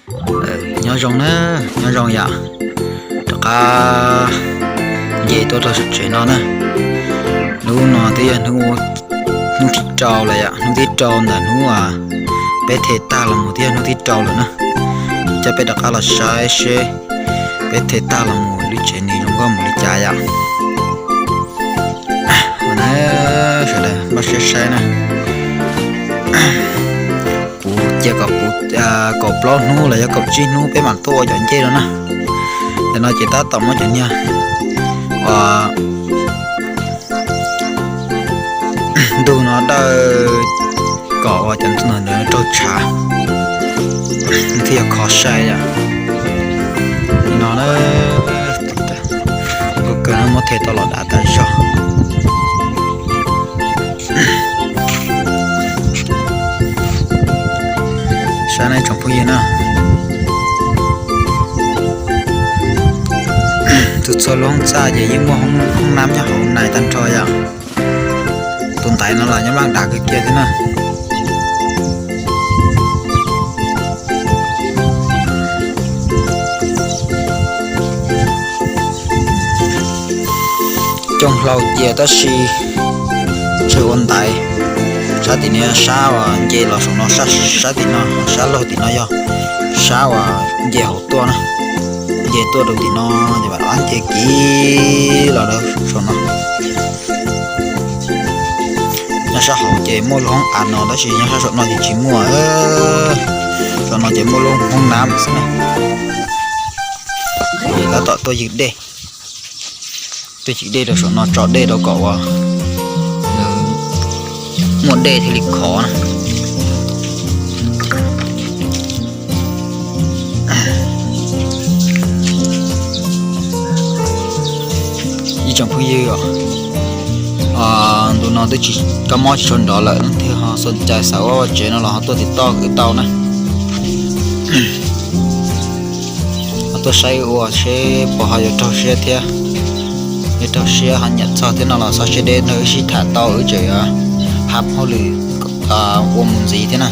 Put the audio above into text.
Nyob zoo na, nyob zoo yom. Rov qab nce tuaj rau tsev no na. Hnub no twb yog hnub thib rau lawm yom, hnub thib rau ntawm hnub peb them tag los mus twb yog hnub thib rau lawm na. Coj peb rov qab los saib seb peb them tag los mus lub tsev nws zoo nkauj mus li cas yom. Sawv daws npaj siab saib na. Kuv cia kom kuv kaum plaub hnub los yog kaum tsib hnub peb mam tuaj ua cov ncej no na. Ntawm no ces tab tom muab cov niag uas ntug no dawj kom uas cov ntug no raug tshav, thiaj yog kho sai yom. No, nkauj kawg no muab them tau los dav tas zog. Saib na tsoom phooj ywg na, txhua txhua lub hoob txaj ces yeej muaj hoob nab nyob hauv nais tag nrho yom. Tus ntaiv no los nyob npaj dav kawg kiag thiab na. Coob hlau cia tab sis tseem ua ntaiv. Sab tim no sab uas nce los saum no, sab tim no, sab laug tim no yog sab uas nce hauv tuaj na. Nce tuaj rau tim no ces mam rov nce kiag los rau saum no. Nyob sab hauv ces muaj lub hoob av no tab sis nyob sab saum no ces tsis muaj. Saum no ces muaj lub hoob nab xwb na. Ces tab tom tuaj ywg dej, tuaj ywg dej rau saum no, tso dej rau kom uas muaj dej thiaj li khov na. Ib tsoom phooj ywg, ntu no twb tsis, kab mob tsis tshua nrov lawm, leej twg ho xav cai xav ua tsev no los ho tuaj tiv toj kwv tau na. Ho tuaj saib ua seb puas ho yuav raug siab thiab. Yog raug siab ho nyiam txog thiab no los xov siab deb nrog wb sib tham tau, wb tseem hab hauj lwm ua mus ntxiv thiab na.